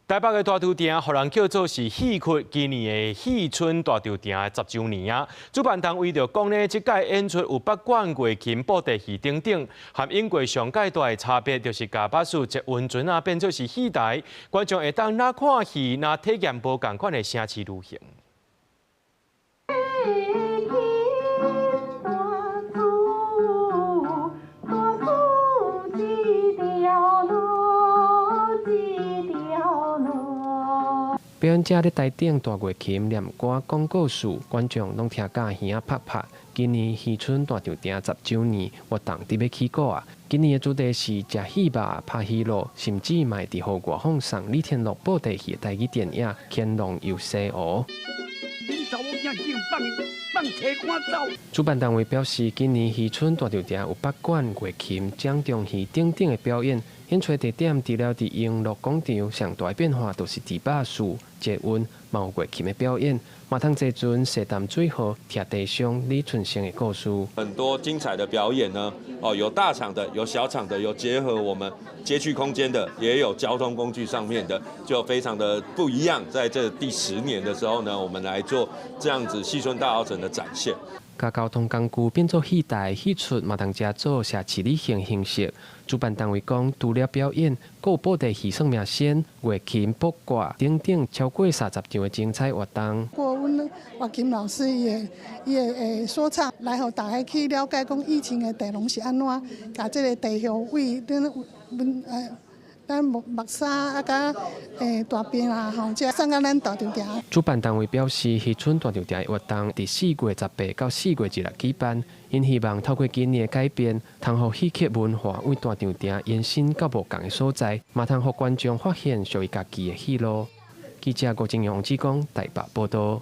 台北的大稻埕，予人叫做是戲曲，今年的戲春大稻埕10週年啊！主辦單位就講呢，這屆演出有北管月琴、布袋戲等等，和往過上蓋大的差別，就是共巴士捷運船仔變做是戲台，觀眾會當若看戲，若體驗無仝款的城市旅行。大厝，大厝一條路，一條路。表演者佇台頂彈月琴、念歌、講故事，觀眾攏聽甲耳仔拍拍。今年戲春大稻埕10週年活動佇欲起鼓啊！今年的主題是食戲肉、拍戲路，甚至嘛會佇戶外放送李天祿布袋戲的台語電影《乾隆遊西湖》。查某囝已經放放車趕走。主辦單位表示，今年戲春大稻埕有北管、月琴、掌中戲等等的表演。演出地點除了佇永樂廣場，上大變化就是佇巴士、捷運，嘛有月琴的表演，嘛通坐船踅淡水河，聽地上李春生的故事。很多精彩的表演呢，哦，有大場的，有小場的，有結合我們街區空間的，也有交通工具上面的，就非常的不一樣。在這第10年的時候呢，我們來做這樣子戲春大稻埕的展現。共交通工具變做戲台，戲出嘛通遮做城市旅行形式。主辦單位講，除了表演，閣有布袋戲算命仙、月琴、卜卦等等超過30場的精彩活動。過阮月琴老師伊的說唱，來予大家去了解講以前的地龍是按怎，共這个地穴位，恁阮咱木木沙啊，佮大便啊，吼，這送到咱大稻埕。主辦單位表示，戲春大稻埕的活動佇4月18到4月26舉辦，𪜶希望透過今年的改變，通予戲曲文化為大稻埕延伸到無仝的所在，嘛通予觀眾發現屬於家己的戲路。記者郭正陽、王志剛台北報道。